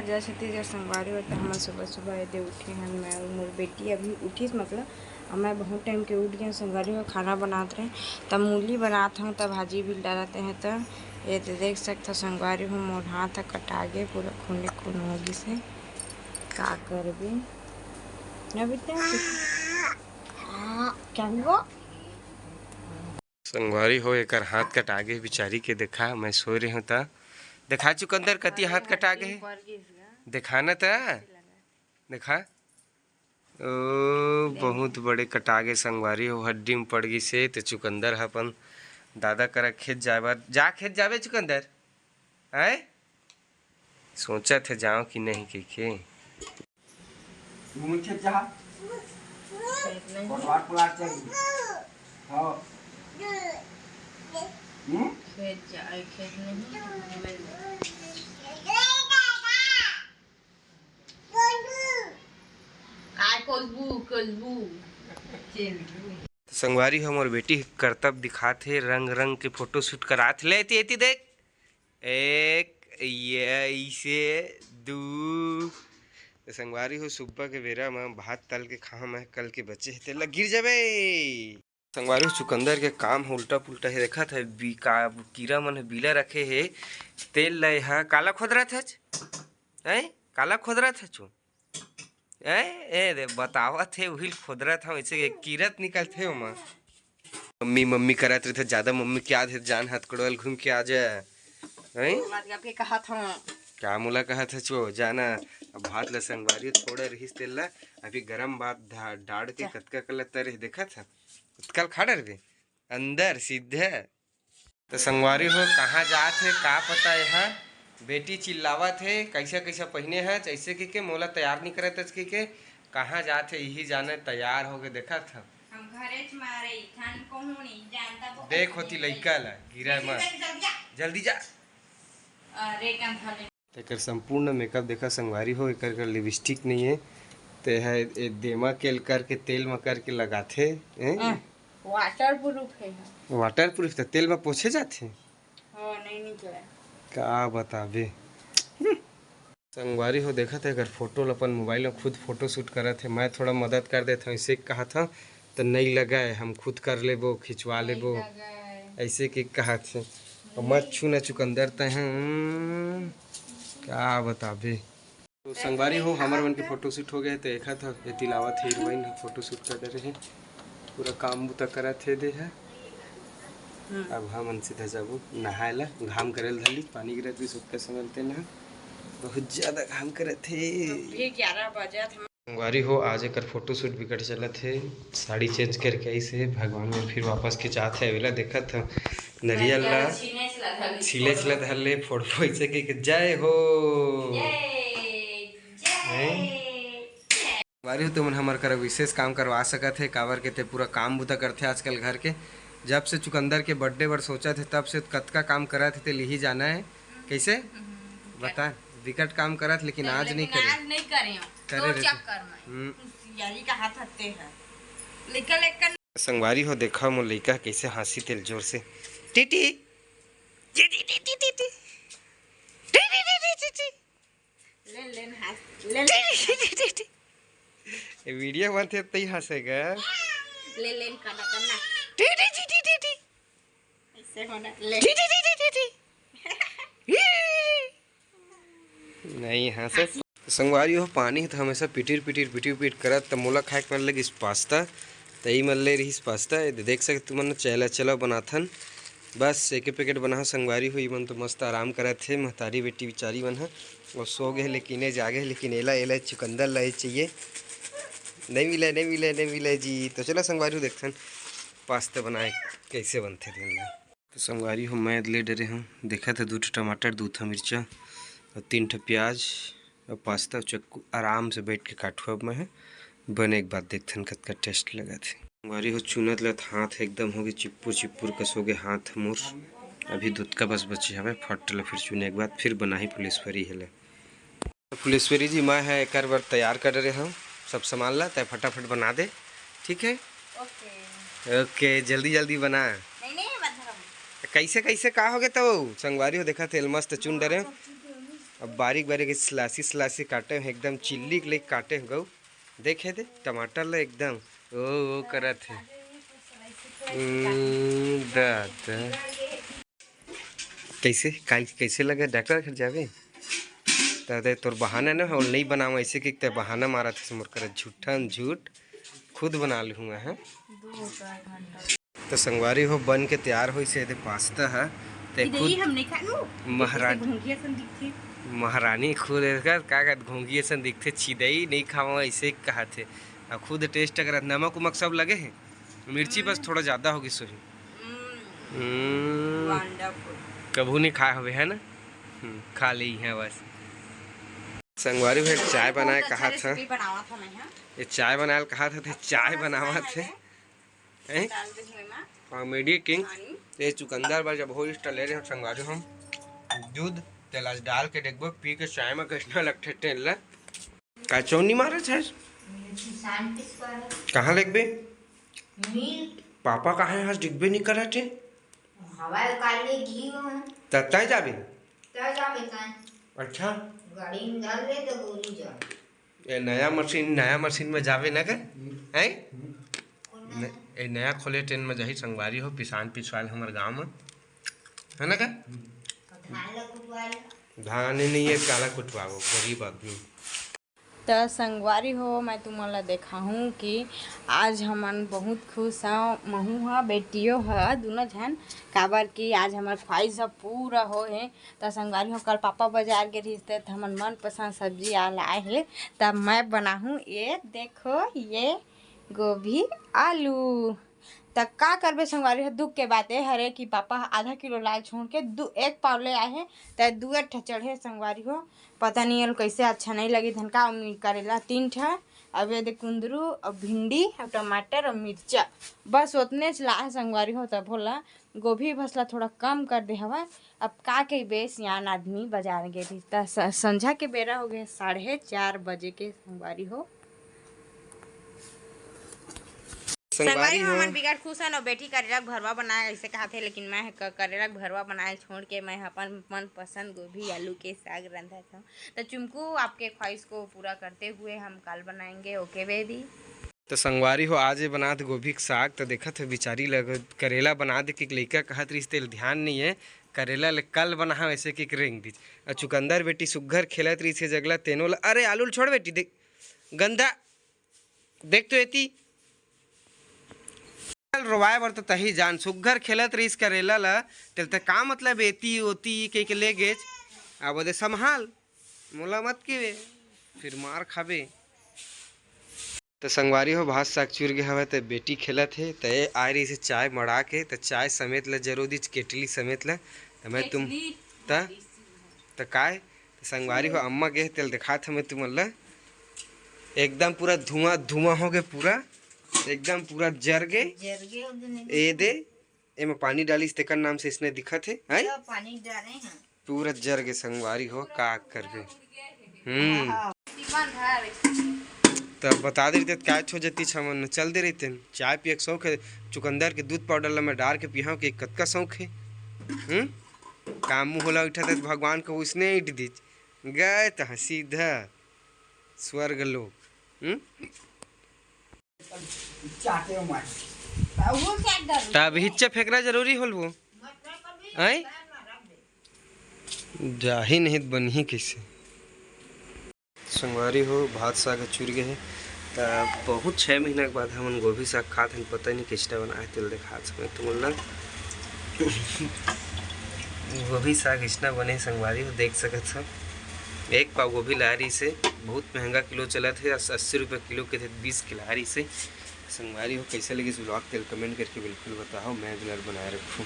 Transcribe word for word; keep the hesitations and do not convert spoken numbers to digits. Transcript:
जय छत्तीसगढ़ संगवारी हो, त हमन सुबह सुबह एदे उठे हन, मैं अउ मोर बेटी अभी उठिस, मतलब, अब मैं बहुत टाइम के उठ गए संगवारी हो, खाना बनात रहे, तब मूली बनात हूँ, तब भाजी भी डालते हैं। तो ये तो देख सकते हो संगवारी हो, मोर हाथ ह कटा गे, पूरा खूने खून हो गिस हे। का करबे? अभी तो क्या हुआ? संगवारी हो, एकर हाथ कटा गे बिचारी के। देखा, मैं सोए रहे हूँ त देखा चुकंदर कति हाथ कटा गे हे। देखा न त, देखा, ओ, बहुत बड़े कटा गे संगवारी हो, हड्डी में पड़ गिस हे। त चुकंदर ह अपन दादा करा खेत जाए बर, जा खेत जाबे चुकंदर, हैं? सोचत हे जाओ कि नहीं कहिके। घूमे खेत जा। खेत नहीं। पटवार पुलार चाहिए। हाँ। हम्म? खेत जाए, खेत नहीं, घूमे ले। काय कोलबू, कोलबू। संगवारी हो, मोर बेटी करतब दिखात हे, रंग रंग के फोटो शूट करात हे। ले एती, एती देख, एक, ये, इसे, दू। त संगवारी हो, सुबह के बेरा म भात तल के खाहूं मैं, कल के बचे हे, तेला गिर जाबे। संगवारी हो, चुकंदर के काम ह उल्टा पुल्टा हे, देखत हे, बी-, का, कीरा मन ह बीला रखे हे, तेल ल एहा काला खोदरत हच, हैं? काला खोदरत हच ओ? ए, ए दे, बतावत हे, उहिल खोदरत हव, ऐसे के कीरत निकलथे ओमा। मम्मी, मम्मी करत रहिथे, ज्यादा मम्मी के याद हे, जान हाथ कड़वल घूम के आ जा। हैं? बात करके कहत हव। का मोला कहत हच ओ? जाना, अब भात ल संगवारी थोड़ा रहिस तेल ल, अभी गरम भात धा-, डाड़ के जा। कतका कला तरे हे, देखत ह? कल खा डरबे अंदर सीधे। त संगवारी हो, कहाँ जात हे का पता, एहा बेटी चिल्लावत हे, "कैसे कैसे पहिने हच?" ऐसे कहिके मोला तैयार नहीं करत हच कहिके। कहाँ जात हे, इही जाने तैयार होके देखत ह। हम घरे च मारे, थान कहूँ नहीं जानता वो देख कैसे होती नहीं लइका ला, गिरा जल्दी मत। जा, जल्दी जा। जल्दी जा। अरे, कंधा ले। त एकर संपूर्ण मेकअप देखा संगवारी हो, एकर कर लिपस्टिक नहीं है, ते है ए देमा के करके तेल म करके लगाथे, हैं? वाटर प्रूफ है। वाटर प्रूफ त तेल म पोछे जाथे। हाँ, नहीं निकले। का बताबे। संगवारी हो, देखत हे एकर फोटो ल अपन मोबाइल म खुद फोटो शूट करत हे। मैं थोड़ा मदद कर देत हूँ, इसे कहत हूँ त नहीं लगाए, हम खुद कर लेबो, खिंचवा लेबो, ऐसे के कहत हे। और मत छू ना चुकंदर तैं, हम्म, का बताबे। तो संगवारी हो, हमर मन के फोटो शूट हो गए, तो एक हाथ एती लावत हे हीरोइन ह, फोटो शूट कर रहे हैं, पूरा काम बुता करत हे दे है। अब हमन सीधा जाबो नहाए ला, घाम करे ल धरली, पानी गिरत भी सुतते समय तेन ह बहुत ज्यादा घाम करत हे। अभी ग्यारह बजत हे। संगवारी हो, आज एकर फोटो शूट बिकट चलत हे। साड़ी चेंज करके आइस हे, भगवान में फिर वापस के जात हे। अवेला देखत ह, नरियल ला छीले चला धर ले, फोड़बो ऐसे के, के जय हो। संगवारी हो, तुमन हमर करा विशेष काम करवा सकत हे, काबर के ते पूरा काम बुता करथे आजकल घर के। जब से चुकंदर के बर्थडे बर सोचत हे, तब से कतका काम करत हे, ते लिही जाना है। कैसे? बता, बिकट काम करत, लेकिन आज नहीं करे। आज नहीं करे हो। करे तोर रहे। चक्कर में। हम्म। होशियारी का हाथ हत्ते है। लेकिन, लेकिन संगवारी हो, देखा मोर लइका कैसे हाँसी तेल जोर से। TT. T, T, T, T, T, T. T, T, T, T, T, T. ले, ले, हाँस, ले, ले। T, T, T, T, T. ये वीडियो बनथे तई हाँसेगा। ले, ले, करना, करना। T, T, T, T, T, T. ऐसे होना, ले। T, T, T, T, T, T. नहीं हाँसे। संगवारी हो, पानी ह त हमेशा पिटिर पिटिर पिटिर पिट करत, त मोला खाए के मन लगिस पास्ता, त ई मन ले रहिस पास्ता। ए दे-, देख सकत तुमन, चला चला बनाथन। बस एके पैकेट बनाहूँ संगवारी हो, ई मन तो मस्त आराम करत हे, महतारी बेटी बिचारी मन ह। वो सो गए, लेकिन ए जागे, लेकिन एला, एला चुकंदर ला ए चाहिए। नहीं मिले, नहीं मिले, नहीं मिले जी। तो चलो संगवारी हो, देखथन पास्ता बनाए कैसे बनथे तेन ला। तो संगवारी हो, मैं ले डरे हूँ, देखत हे दू ठो टमाटर, दू ठो मिर्चा और तीन ठो प्याज और पास्ता। चक्कू आराम से बैठ के काटू अब मैं ह। बने के बाद देखथन कतका टेस्ट लगत हे। संगवारी हो, चुनत लत हाथ एकदम होगे चिप्पुर चिप्पुर कस होगे हाथ मोर। अभी दुतका बस बचे हवे, फट ले फिर चुने के बाद फिर बनाही फुलेश्वरी हे ले। फुलेश्वरी जी, मैं ह एकर बर तैयार कर रहे हूँ सब सामान ला, तै फटाफट बना दे, ठीक है? ओके। ओके, जल्दी जल्दी बना। नहीं, नहीं, मत धरो। कैसे, कैसे, का होगे तो? संगवारी हो, देखा तेल मस्त चुन डरे हूँ। अब बारीक बारीक स्लाइसी स्लाइसी काटे हँव, एकदम चिल्ली के लइक काटे हँव गऊ। देखे दे टमाटर ला एकदम ओ ओ करत हे। हम्म, दादा। कइसे काल कइसे लगे डॉक्टर घर जाबे? त दे तोर बहाना न हो, नइ बनावँव अइसे कि ते बहाना मारत हस मोर करा, झूठन झूठ खुद बना लूँगा, हाँ। त संगवारी हो, बन के तैयार होइस हे एदे पास्ता ह। ते खुद महारानी, महारानी खुद एकर का कहत, घोंघी असन दिखथे, छिदई नइ खावँव अइसे कहत हे। अउ खुद टेस्ट करत, नमक उमक सब लगे हे, मिर्ची बस थोड़ा जादा हो गिस होही। हम्म, कभू नइ खाए होबे, है ना? हम्म, खा ले इहाँ बस। संगवारी हो, चाय बनाए कहाथँव। ये चाय बनाए ल कहाथँव, ते चाय बनावत हे। हैं? Comedy king। ये चुकंदर बर जब हो इष्ट ले रहे हो संगवारी हो, दूध तेल आज डाल के देखबो, पी के चाय में कइसना लगथे तेल ला। का चौनी मारत हस? कहाँ लेगबे? पापा कहाँ हे आज, दिखबे नइ करत हे। हवा काले घी हो। त तय जाबे? तय जाबे तय। अच्छा। गाड़ी में डाल ले तो गोली जा। ए नया मशीन, नया मशीन में जाबे ना का? हैं? ए नया खोले ट्रेन में जाही संगवारी हो, पिसान पिछवाल हमर गाँव में, है ना का? धान ही नहीं है, काला कुटवाबो, गरीब आदमी। त संगवारी हो, मैं तुमन ला देखाहूँ कि आज हमन बहुत खुश हव, महू ह, बेटियो ह, दुनों झन, काबर कि आज हमर ख्वाहिश ह पूरा हो हे। त संगवारी हो, कल पापा बाजार गे रहिस, त हमन मनपसंद सब्जी आ लाए हे, त मैं बनाहूँ ये देखो, ये गोभी आलू। त का करबे संगवारी हो, दुख के बात ए हरे कि पापा ह आधा किलो लाए छोड़ के दू, एक पाव ले आए हे, त दुए ठा चढ़े संगवारी हो। पता नहीं एल कैसे अच्छा नहीं लगी धन का, अउ करेला तीन ठा, अब ये दे कुंदरू, अब भिंडी, अब टमाटर, अब मिर्चा, बस ओतने च लाए संगवारी हो। तब होला गोभी भसला थोड़ा कम कर दे हवय। अब का कहिबे, सियान आदमी बाजार गे रहिस त स-, संझा के बेरा हो गए, साढ़े चार बजे के संगवारी हो। संगवारी संगवारी हो, हो। हमन बिकट खुश हन, अउ बेटी करेला के भरवा बनाए अइसे कहाथे, लेकिन मैं ह क-, करेला के भरवा बनाए छोड़ के मैं ह अपन मनपसंद गोभी आलू के साग रंधत हव। त चुमकू, आपके ख्वाहिश को पूरा करते हुए हम कल बनाएंगे। OK baby। त संगवारी हो, आज ये बनात गोभी के साग, त देखत हो बिचारी ल करेला बना दे के लइका कहत रहिस, तेल ध्यान नइ हे, करेला ले कल बनाहव अइसे के रेंग दीच। अउ चुकंदर बेटी सुग्घर खेलत रहिस हे जगला, तेनो ल, अरे आलू ल छोड़ बेटी, देख गंदा, देख तो एती। रोवाए बर तो तही जान, सुग्घर खेलत रहिस करेला ल, तेल ते का मतलब एती ओती कहि के ले गेच। अब ओदे संभाल, मोला मत केवे, फिर मार खाबे। त संगवारी हो, भात साग चुर गे हवय, त बेटी खेलत हे, त ए आए रहिस हे चाय मड़ा के, त चाय समेत ल जरो दीच, केटली समेत ल। त मैं तुम, केटली। त, त काय? त संगवारी हो, अम्मा गे हे, तेल देखात हवं मैं तुमन ल। एकदम पूरा धुआं धुआं हो गे, पूरा एकदम पूरा जर गे। जर गे, ओ दिन ए दे, एमे पानी डालिस, तेकर नाम से इसने दिखत हे, हैं? सब पानी डाले हैं। पूरा जर गे संगवारी हो, का करबे? हम्म। हाँ। त बता दे रहिते, काय छो जती छमन चल दे रहिते। चाय पिए के शौक हे, चुकंदर के दूध पाउडर ल मैं डार के पिहाव के कतका शौक हे। हम्म? का मुँह ला उठा दे भगवान को उसने ईट दीच। गए तहाँ सीधा स्वर्ग लोक। हम्म? चाटे मार। त अभी हिच्चा फेंकना जरूरी होल वो। हैं? जाही नहीं त बनही कइसे? संगवारी हो, भात साग ह चुर गे हे। त बहुत छः महीना के बाद हमन गोभी साग खात हन। पता नहीं किसटा बनाए, तेल देखात समय तुमन ला। गोभी साग इसना बने संगवारी हो, देख सकत हव। एक पाव गोभी लाए रहिस हे, बहुत महंगा किलो चलत हे, अस-, अस्सी रुपये किलो के थे, बीस के लाए रहिस हे। संगवारी हो, कैसे लगिस vlog, तेल comment करके बिल्कुल बताओ, मैं बिलर बनाए रखूँ।